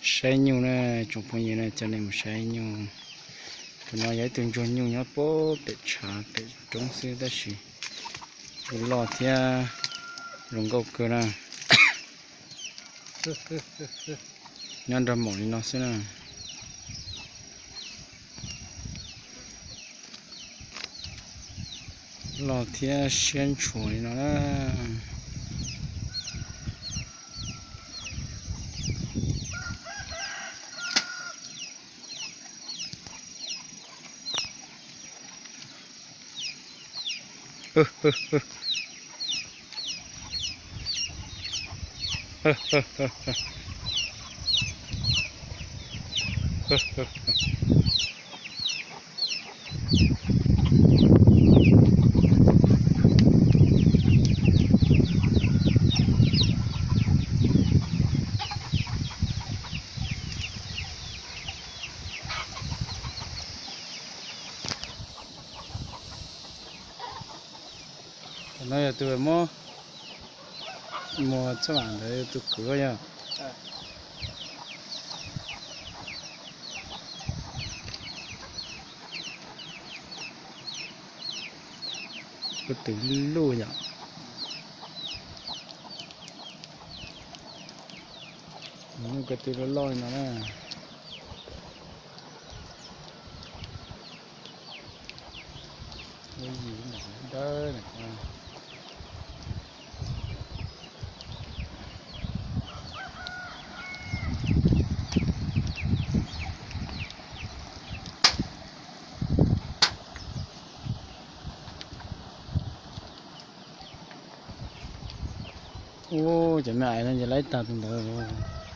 Saib nyuj na, tsoom phooj ywg na, coj nej mus saib nyuj. Tus no yog ib tug ntsuag nyuj nyob puag pem tshav pem roob xwb tab sis loj thiab zoo nkauj kawg na. Nyob nrog maum li no xwb na. Loj thiab siab ntshua li no na. Tus no yog tus muab muag txhab vam ntawd tus kwv yog. Ko tw luj yom. Ko tw loj loj li no na. Lub yim dawb dawb. Ub, cov me ais no ces laib tag tus ntawd.